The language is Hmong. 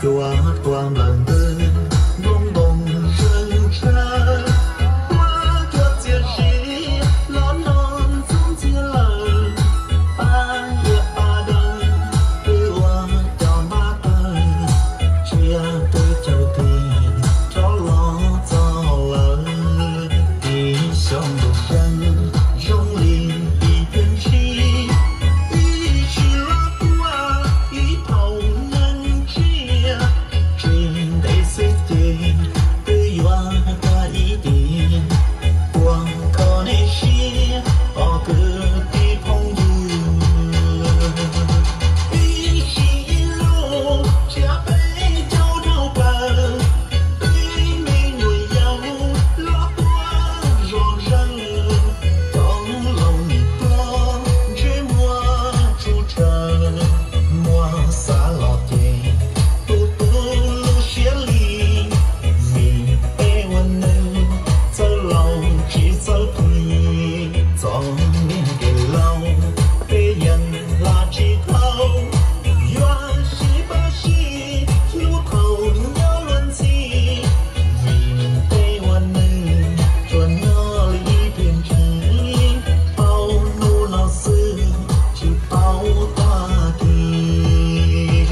Tuaj tuaj nplawm ntws, nplooj ntoos zeeg tshav, tuaj cuab txiaj sis los no ntxoov ntxhiab lawm. Pab iab pab dawb, twb ua cov npab tawg, tsiaj twb caug tig rov los txog lawm. Ib xyoos ntuj zeeg zoo li ib pliag ntshis, ib sim los tuaj ib phaum neeg tsiaj. Tsis ntev xwb ces twb yuav tag ib dim, ua koj nej siab os kwv tij phooj ywg. Ib sim ib lub tsiab peb caug dhau plaws, peb me nyuam yaus los tuaj zom zaws. Cov laus nim ploj ntsej muag tsw tshaw, muab xav los ces tu tu lub siab li. Vim peb ua neeg txawj laus tsis txawj plig, txom nyem kev laus peb yeej hla tsis tau. Yuav sib pab sib hlub thaum nyob luag ntxhi, vim peb ua neeg tsuas nyob li ib pliag ntshis, paub hnub no xwb tsis paub tag kis.